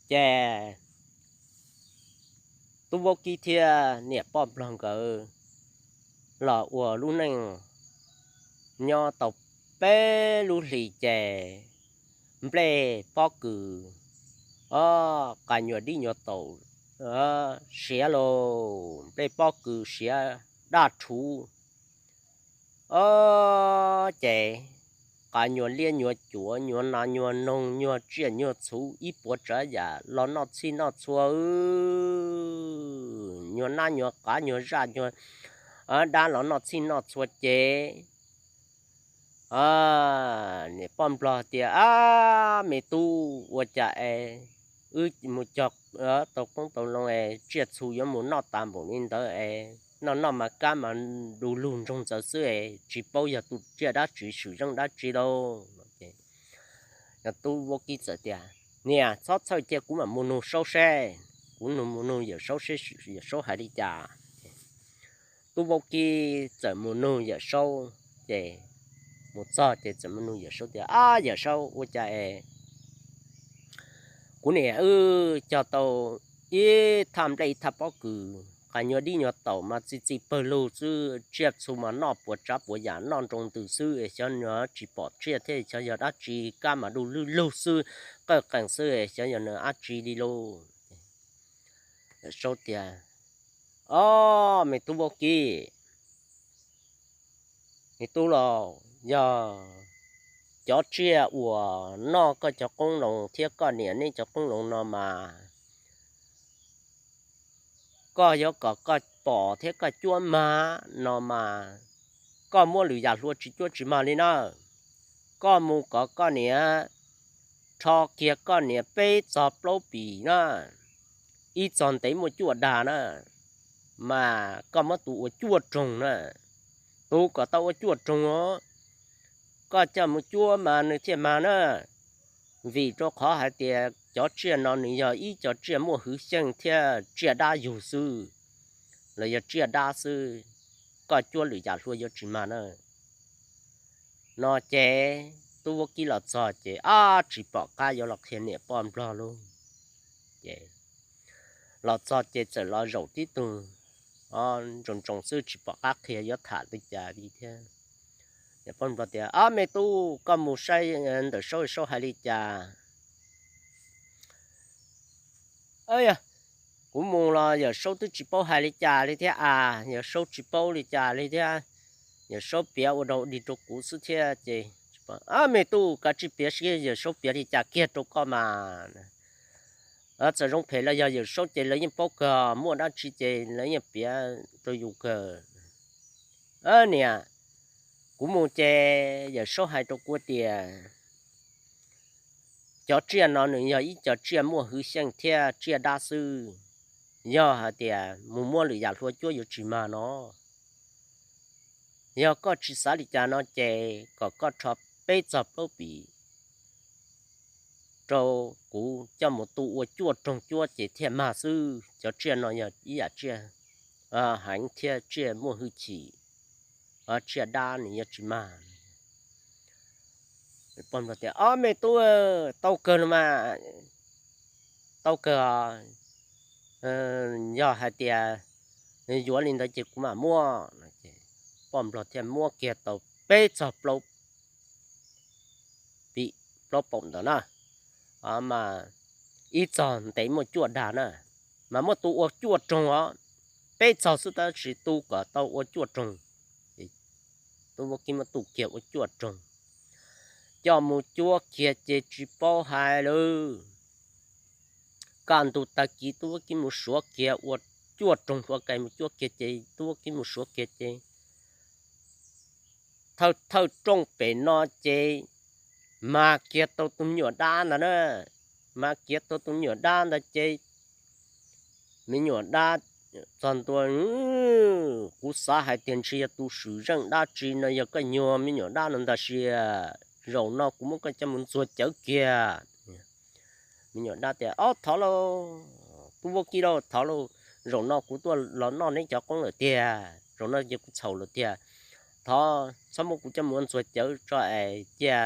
Ces tub vaub kib thiab niam poj nplog nkawd los ua lub neej nyob tau peb lub hlis ces nplej pob kws, o, qas nyuag dib nyuag taum siav lauj, nplej pob kws siav daj rhuv. O, ces qas nyuag liab nyuag cuav, nyuag nas nyuag noog, nyuag tsiaj nyuag txhu, ib puas tsav yam los noj txhij noj txhua, nyuag nab nyuag qav nyuag zaj nyuag dab los noj txhij noj txhua ces niam poj nplog tias, Ab, me tub, ua cas es wb mus cog tau qoob tau loo es tsiaj txhu yuav mus noj tas npaum li ntawd es noj noj mas kab mas du lug ntsoog ntxawv xwb es tsis paub yog tus tsiaj dab tsi swm zeej dab tsi lauj? Tub vaub kib txawm tias, Niam, txhob txhawj, cia kuv mam mus nug Saub seb, kuv nug mus nug Yawm Saub seb Yawm Saub hais li cas. Tub vaub kib txawm mus nug Yawm Saub, ces mus txog ces txawm mus nug Yawm Saub tias, Ab, Yawm Saub, ua cas es kuv niam wb cog tau ib thaj nplej ib thaj pob kws, qas nyuag dib nyuag taum mas txi txi pawg lug xwb, tsiaj txhu mas noj puas tsav puas yam noj nroo ntws xwb es xyov nws tsis pom tsiaj thiab xyov yog dab tsi, kab mas du lug lug xwb, qawj qees xwb es xyov yog nws dab tsi li lauj? Yawm Saub tias, Ob, me tub vaub kib, me tub los, yog cov tsiaj uas noj koj cov qoob loo thiab koj niam neb cov qoob loo no mas koj yuav kom koj pom thiab koj cuab mag no mas koj muab lwm yam hlua tsis cuab tsis mag li na. Koj mus kom koj niam rho kiag koj niam peb txog plaub pim na, ib txog ntev muaj cuaj dag na, mas koj muab tus ua cuaj roog na. Tus kom tau ua cuaj roog os, koj coj mus cuab mas nws thiaj mag na. Vim rau qhov hais tias cov tsiaj no nws yog ib co tsiaj muaj hwv xyeej thiab tsiaj dab yug xwb, los yog tsiaj dab xwb, koj cuab lwm yam hlua yuav tsis mag na. No ces tub vaub kib los txog ces ab tsis pom qab yuav los qhia niam poj nplog lauj. Ces los txog ces txawm los zaum tib tug ntsoos ntsoos xwb tsis pom qab qhia yuav tham li cas li thiab. Niam poj nplog tias, Ab, me tub, koj mus saib ntawm Saub, Saub hais li cas? Yog kuv mus los Yawm Saub twb tsis paub hais li cas li thiab a, Yawm Saub tsis paub li cas li thiab. Yawm Saub piav ua dog dig rau kuv xwb thiab ces, Ab, me tub, kav tsij piav seb Yawm Saub piav li cas kiag rau koj mas. Txawm zoo phem los yog Yawm Saub ces lawv yeej paub kawg, muaj dab tsi ces lawv yeej piav rau yus kawg. Niam, kuv mus ces Yawm Saub hais rau kuv tias cov tsiaj no nws yog ib co tsiaj muaj hwv xyeej thiab tsiaj dab xwb. Yog hais tias mus muab lwm yam hlua cuab yuav tsis mag no. Yog koj tsis xav li cas no ces kom koj rho peb txog plaub pim rau kuv coj mus tu ua cuaj roog cuab ces thiaj mag xwb. Cov tsiaj no yog ib yam tsiaj heev thiab tsiaj muaj hwj chim, tsiaj dab nws yuav tsis mag. Poj nplog tias, Ob, me tub, tau kawg los mas, tau kawg. Yog hais tias yuav li ntawd ces kuv mam muab. Poj nplog thiaj muab kiag tau peb txog plaub pim, plaub paum ntawd na, mas ib txog ntev muaj cuaj dag na, mas muab tu ua cuaj roog os. Peb txog xwb tab sis tu kom tau ua cuaj roog. Tub vaub kib muab tu kiag ua cuaj roog, coj mus cuab kiag ces tsis paub hais lawm. Kaj ntug tag kis tub vaub kib mus suav kiag ua cuaj roog hlua kais mus cuab kiag ces tub vaub kib mus suav kiag ces thawj thawj rooj pem no ces mas kiag tau tus me nyuam dab ntawd na, mas kiag tau tus me nyuam dab ntawd ces me nyuam dab txog ntua, kuv xav hais tias ntshe yog tus swm zeej dab tsi no yog koj nyuag me nyuam dab no ntag sia, zaum no kuv muab koj coj mus ntxuag cawv kiag. Me nyuam dab tias, Ob, thov lauj, tub vaub kib lauj, thov lauj, zaum no kuv tuaj los noj neb cov qoob lawm tiag, zaum no ces kuv txhaum lawm tiag. Thov txhob muab kuv coj mus ntxuag cawv tso es cia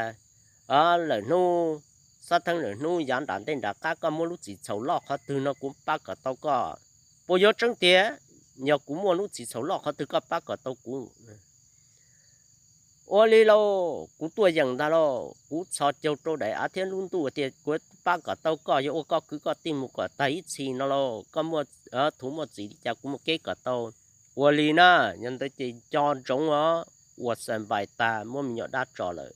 lawm hnub Xav theeb lwm hnub yav nram ntej nram qab koj muaj lub txim txhaum loj qhov twg no kuv pab kom tau koj. Puas yuav tseeb tiag? Yog kuv muaj lub txim txhaum loj qhov twg koj pab kom tau kuv? Ua li lauj, kuv tuaj yeem ntag lauj, kuv txhos caug rau daim av thiab lub ntuj tias kuv pab kom tau koj, yog ua koj kwv koj tij mus kom tag ib txhis no lauj, koj muaj txhuv muaj txim li cas kuv muaj kev kom tau. Ua li na, yog ntawd ces nco ntsoov os. Ua xais npais tag muab me nyuam dab tso lawm,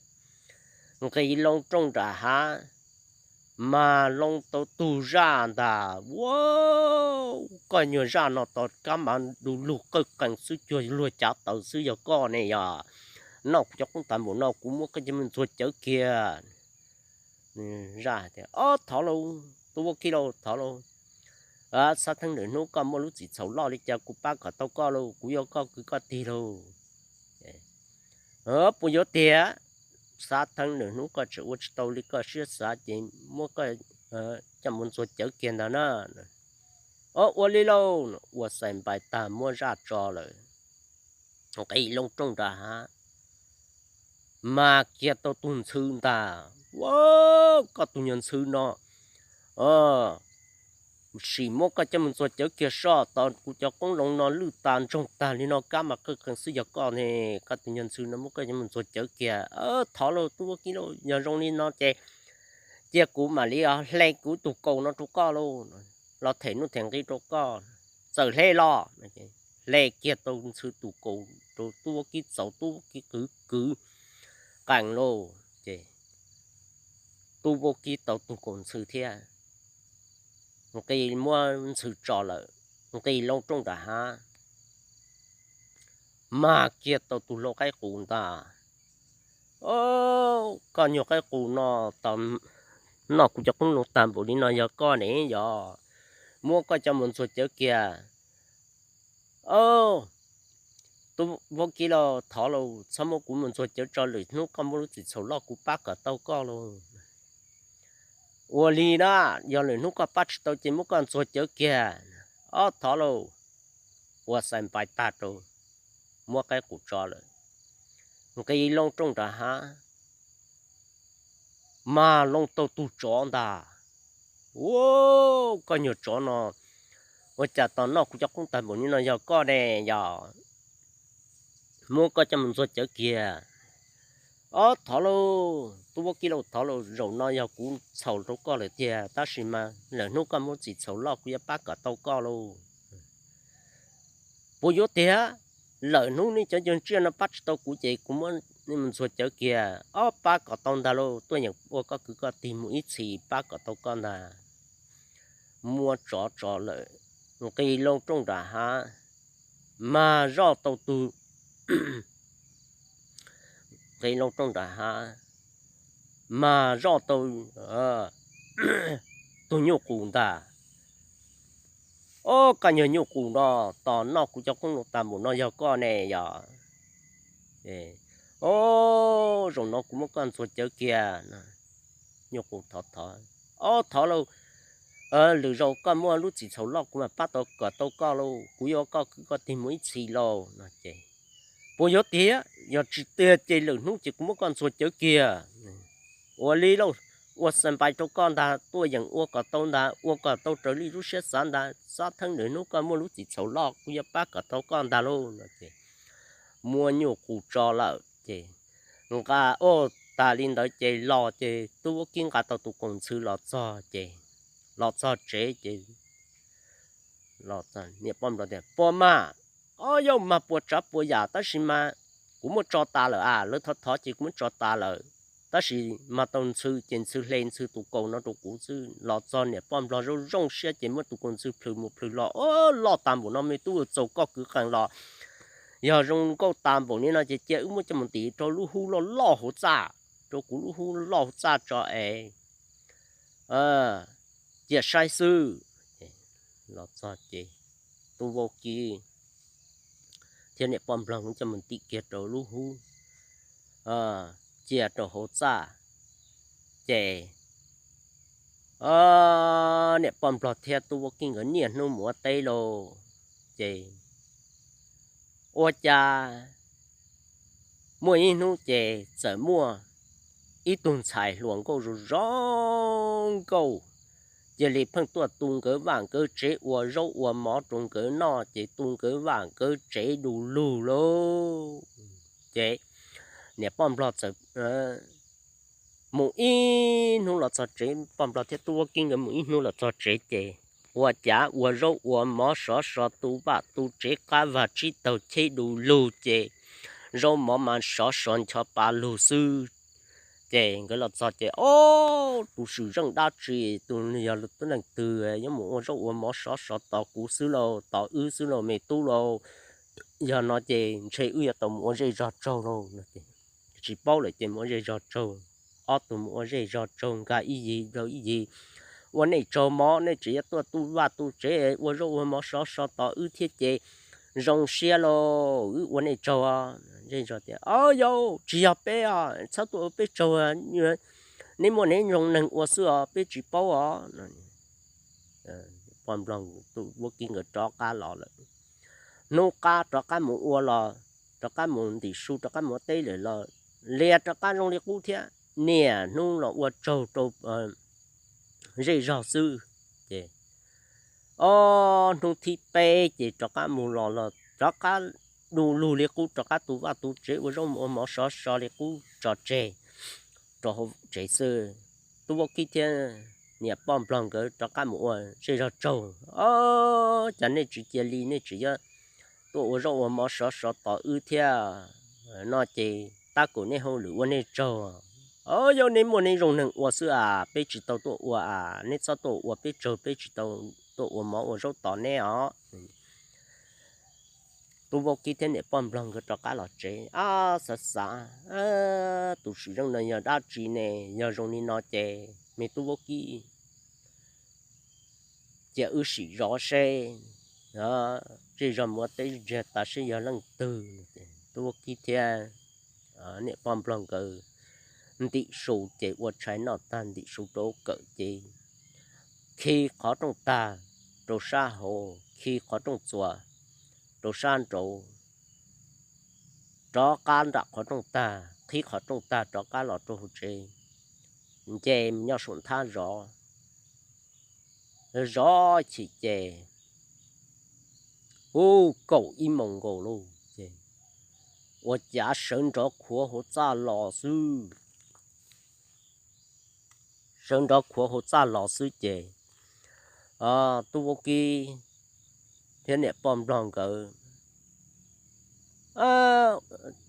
nqis loo rooj nram hav, mas loo tau tug zaj ntag. Ua, koj nyuag zaj no tos kab mas du lug qawj qees xwb, cuag luag cav taws xwb, yog koj ne yog? Noj kuv cov qoob tag npaum no kuv muab koj coj mus ntxuag cawv kiag. Zaj tias, Ob, thov lauj, tub vaub kib lauj, thov lauj. Xav theeb lwm hnub koj muaj lub txim txhaum loj li cas kuv pab kom tau koj lauj, kuv yog koj kwv koj tij lauj. Puas yuav tiag? Xav theeb lwm hnub koj tseem ua tsis tau li koj siab xav ces muab koj coj mus ntxuag cawv kiag ntag na. Ua li lauj, ua xais npais tag muab zaj tso lawm, nqis loo rooj nram hav, mas kiag tau tus ntxhw ntag. Ua, koj tus nyuag ntxhw no, sim muab koj coj mus ntxuag cawv kiag soj, tos kuv cov qoob loo no lwj tas ntsoog tag li no kab mas qawj qees xwb, yog koj ne? Koj tus nyuag ntxhw no muab koj coj mus ntxuag cawv kiag. Thov lauj, tub vaub kib lauj, yog zoo li no ces cia kuv mam li hle kuv tus kaus no rau koj lauj, los them nuj them nqi rau koj. Txawm hle los, hle kiag tau ntxhw tus kaus rau tub vaub kib, txaus tub vaub kib kwv kwv qees lauj. Ces tub vaub kib tau tus kaus ntxhw thiab, nqis muab ntxhw tso lawm, nqis loo rooj nram hav, mas kiag tau tus hlau qaib qus ntag. Koj nyuag qaib qus no, tos noj kuv cov qoob loo tag npaum li no yog koj ne yog? Muab koj coj mus ntxuag cawv kiag. Tub vaub kib lauj, thov lauj, txhob muab kuv mus ntxuag cawv tso, lwm hnub koj muaj lub txim txhaum loj kuv pab kom tau koj lauj. Ua li na, yog lwm hnub koj pab tsis tau ces muab koj ntxuag cawv kiag. Ob, thov lauj. Ua xais npais tag rau, muab qaib qus tso lawm, nqis loo rooj nram hav, mas loo tau tus tsov ntag. Ua, koj nyuag tsov no, ua cas tos noj kuv cov qoob tag npaum li no yog koj ne yog? Muab koj coj mus ntxuag cawv kiag. Ob, thov lauj, tub vaub kib lauj, thov lauj, zaum no yog kuv txhaum rau koj lawm tiag, tab sis mas lwm hnub koj muaj txim txhaum loj kuv yuav pab kom tau koj lauj. Puas yuav tiag? Lwm hnub nej cov ncauj tsiaj no pab tsis tau kuv ces kuv muab nej mus ntxuag cawv kiag. Ob, pab kom tau ntag lauj, tuaj yeem ua koj kwv koj tij mus ib txhis, pab kom tau koj ntag. Muab tsov tso lawm, nqis loo rooj nram hav, mas zoj tau tus, nqis loo rooj nram hav, mas zoj tau tus nyuj qus ntag. Ob, koj nyuag nyuj qus no, tos noj kuv cov qoob loo tag npaum no yog koj ne yog? Ob, zaum no kuv muab koj ntxuag cawv kiag. Nyuj qus thov thov, Ob, thov lauj, lwm zaus koj muaj lub txim txhaum loj kuv mam pab tau kom tau koj lauj, kuv yuav koj kwv koj tij mus ib txhis lauj no ces, puas yuav tiag? Yog tsis tiag ces lwm hnub ces kuv muab koj ntxuag cawv kiag. Ua li lauj, ua xais npais rau koj ntag, tuaj yeem ua kom tau ntag, ua kom tau raws li lub siab xav ntag, xav theeb lwm hnub koj muaj lub txim txhaum loj kuv yuav pab kom tau koj ntag lauj no ces, muab nyuj qus tso lawm ces, nqa, ua, tas li ntawd ces los ces tub vaub kib nqa tau tus kaus ntxhw los txog ces, los txog tsev ces, niam poj nplog tias, Pog mas, ob, yog mas puas tsav puas yam tab sis mas kuv muab tso tas lawm a, lawv thov thov ces kuv muab tso tas lawm. Tab sis mas tau ntxhw ces ntxhw hle ntxhw tus kaus no rau kuv xwb. Los txog niam poj nplog zoo zoo siab ces muab tus kaus ntxhw plhws mus plhws los, Loj tas npaum no me tub, txaus koj kwv qees los. Yog zoo nkauj tas npaum li no ces cia wb muab coj mus ntim rau lub hub loj loj hauv txaj, rau kuv lub hub loj hauv txaj tso es cia saib xwb. Los txog ces tub vaub kib thiab niam poj nplog coj mus ntim kiag rau lub hub, cia rau hauv txaj ces niam poj nplog thiab tub vaub kib nkawd niaj hnub mus ua teb lauj. Ces ua cas muaj ib hnub ces txawm muaj ib tug ntxhais hluas nkauj zoo zoo nkauj, cia li pheej tuaj tu nkawd vaj nkawd tsev ua zaub ua mov rau nkawd noj ces tu nkawd vaj nkawd tsev du lug lauj. Ces niam poj nplog txawm mus ib hnub los txog tsev, poj nplog thiab tub vaub kib nkawd mus ib hnub los txog tsev ces ua cas ua zaub ua mov sov so tu vaj tu tsev qab vag tsib taug cheb du lug ces zaub mov mas sov so ncho pa lug xwb. Ces nkawd los txog ces, Ob, tus swm zeej dab tsi, tus yog tub leej twg yuav mus ua zaub ua mov sov so tos kuv xwb lauj, tos wb xwb lauj me tub lauj? Yog no ces ntshe wb yuav tau mus ua zej zog tsaug lauj. Tsis paub lawm ces mus ua zej zog tsaug. Ob tug mus ua zej zog tsaug nkag ib yig rau ib yig. Ua nej tsaug mog, nej tseem yuav tuaj tu vaj tu tsev ua zaub ua mov sov so tos wb thiab ces zoo siab lauj, wb ua nej tsaug. Zej zog tias, Ob yau, tsis yog peb os, txhob tuaj ua peb tsaug, neb muaj neb zoo neeg ua xwb os, peb tsis paub os. Poj nplog tub vaub kib nkawd rov qab los lawm. Hnub qab rov qab mus ua los, rov qab mus ntim su rov qab mus ua teb lawm los lias rov qab zoo li qub thiab, niaj hnub los ua tsaug rau zej zog xwb. Ces ob hnub thib peb ces rov qab mus los los rov qab du lug li qub, rov qab tu vaj tu tsev ua zaub ua mov sov so li qub tso tseg rau hauv tsev xwb. Tub vaub kib thiab niam poj nplog nkawd rov qab mus ua zej zog tsaug. Ob, cas nej tsis cia li, nej tseem yuav tuaj ua zaub ua mov sov so tos wb thiab no ces tab kaum nej hauj lwm ua nej tsaug. Ob yau, neb muaj neb zoo neeg ua xwb as, peb tsis tau tuaj ua as, neb txhob tuaj ua peb tsaug, peb tsis tau tuaj ua mov ua zaub tos neb os. Tub vaub kib thiab niam poj nplog nkawd rov qab los tsev, ab, xav xav, tus swm zeej no yog dab tsi ne? Yog zoo li no ces me tub vaub kib, cia wb sim zov seb, zej zog mus ua teb ntsiag tas seb yog leej twg. Tub vaub kib thiab niam poj nplog nkawd ntim su ces ua tshais noj tag ntim su rau kawm ces khi qhov rooj tag rau sab hauv, khi qhov rooj txuas rau sab nraud, rov qab nram qhov rooj tag, qhib qhov rooj tag rov qab los rau hauv tsev, nce nyob saum nthab zov. Zov chim ces, ub, kaum ib moos nkaus lauj ces ua cas sawv nrov khuav hauv txaj los xwb. Sawv nrov khuav hauv txaj los xwb ces tub vaub kib thiab niam poj nplog nkawd,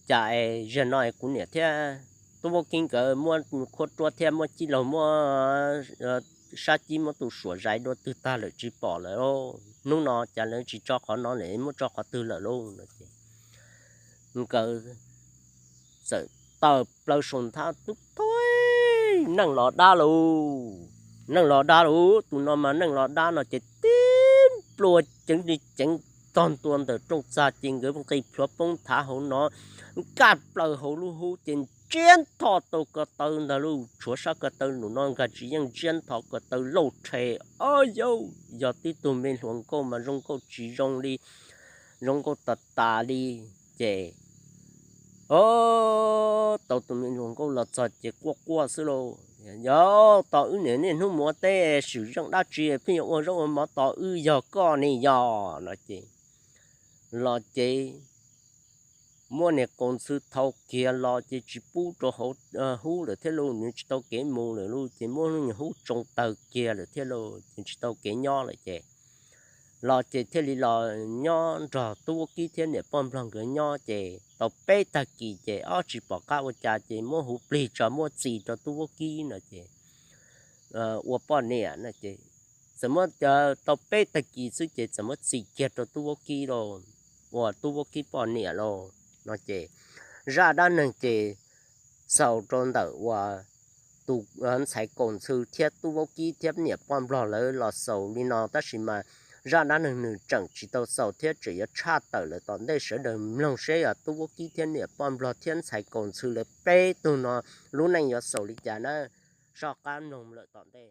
cas es zaum no es kuv niam thiab tub vaub kib nkawd muab khuab ruab thiab muab cib laug muab sab cib muab tus suam zais dua twg tag lawm tsis pom lawm. Hnub no cas lawv tsis tso qhov no lawm, muab tso qhov twg lawm lauj no ces nkawd txawm tawm plaws saum nthab tub thib, neeg los dab lauj, neeg los dab lauj, tus no mas neeg los dab no ces tib nplua ceev li ceev tog ntua ntawm rooj txag ces nkawd nqis plhuav poob nthav hauv no, nkag plaws hauv lub hub ces ntsiab ntho tau ko taw ntag lauj. Tshuav sab ko taw num no nkag tsis yeej, ntsiab ntho ko taw lauj rhe. Ob yau, yog tib tug me hluas nkauj mas zoo nkauj tsis zoo li, zoo nkauj tas tas li ces, o, tau tus me hluas nkauj los txog ces quaj quaj xwb lauj. Yog tos wb niaj hnub mus ua teb, swm zeej dab tsi pheej yuav ua zaub ua mov tos wb, yog koj ne yog no ces, los ces muab niag kaus ntxhw thau kiag los ces tsis pub rau hauv hub lawm thiab lauj, nws tsis tau kev mus lawm lauj, ces muab niag hub tsoo tawg kiag lawm thiab lauj, ces tsis tau kev nyob lawm ces, los ces thiaj li los nyob nrog tub vaub kib thiab niam poj nplog nkawd nyob ces tau peb tag kis ces ob tsis pom qab ua cas ces muab huv plig tso muab txis rau tub vaub kib no ces ua poj niam no ces, txawm muab tau peb tag kis xwb ces txawm muab txis kiag rau tub vaub kib lauj, ua tub vaub kib poj niam lauj no ces, zaj dab neeg ces xaus rau ntawm uas tus ntxhais kaus ntxhw thiab tub vaub kib thiab niam poj nplog lawv los xaus li no, tab sis mas zaj dab neeg nws tseem tsis tau xaus thiab tseem yuav tshaj tawm lawm tom ntej, sawv daws mloog seb tub vaub kib thiab niam poj nplog thiab ntxhais kaus ntxhw lawv peb tug no lub neej yuav xaus li cas na. Soj qab mloog lawm tom ntej.